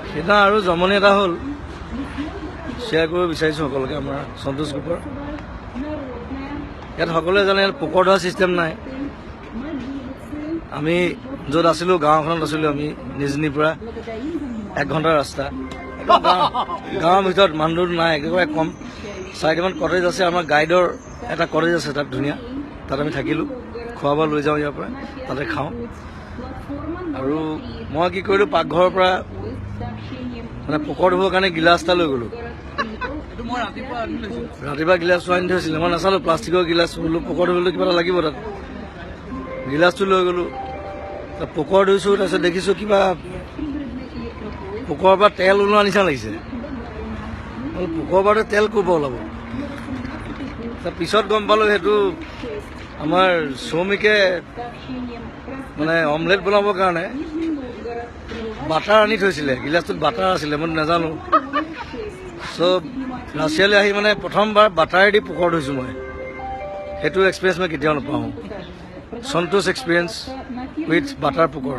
সেইদিনা আৰু জমনি এটা হ'ল, শ্বেয়াৰ কৰিব বিচাৰিছোঁ সকলোকে। আমাৰ সন্তোষ গ্ৰুপৰ ইয়াত সকলোৱে জানে, ইয়াত পোকৰ ধোৱা ছিষ্টেম নাই। আমি য'ত আছিলোঁ, গাঁওখনত আছিলোঁ আমি, নিজনীৰ পৰা এক ঘণ্টাৰ ৰাস্তা। একদম গাঁৱৰ ভিতৰত, মানুহ নাই, একেবাৰে কম। চাৰিটামান কটেজ আছে। আমাৰ গাইডৰ এটা কটেজ আছে তাত, ধুনীয়া। তাত আমি থাকিলোঁ। খোৱা বোৱা লৈ যাওঁ ইয়াৰ পৰা, তাতে খাওঁ। আৰু মই কি কৰিলোঁ, পাকঘৰৰ পৰা মানে পোকৰ ধুবৰ কাৰণে গিলাচ এটা লৈ গ'লোঁ। এইটো মই ৰাতিপুৱা আনি লৈছিলো। ৰাতিপুৱা গিলাচটো আনি থৈছিলে। মই নাচালোঁ, প্লাষ্টিকৰ গিলাচ বোলো, পোকৰ ধুবলৈ কিবা এটা লাগিব তাত। গিলাচটো লৈ গ'লোঁ, তাত পোকৰ ধুইছোঁ। তাৰপিছত দেখিছোঁ কিবা পোকৰ পৰা তেল ওলোৱা নিচিনা লাগিছে। বোলো, পোকৰ পৰা তেল ক'ৰ পৰা ওলাব? তাৰ পিছত গম পালোঁ, সেইটো আমাৰ শ্ৰমিকে মানে অমলেট বনাবৰ কাৰণে বাটাৰ আনি থৈছিলে। গিলাচটোত বাটাৰ আছিলে, মই নাজানো। চ' ৰাছিয়ালৈ আহি মানে প্ৰথমবাৰ বাটাৰেদি পোকৰ ধুইছোঁ মই। সেইটো এক্সপিৰিয়েঞ্চ মই কেতিয়াও নাপাওঁ। সন্তোষ এক্সপিৰিয়েঞ্চ উইথ বাটাৰ পোকৰ।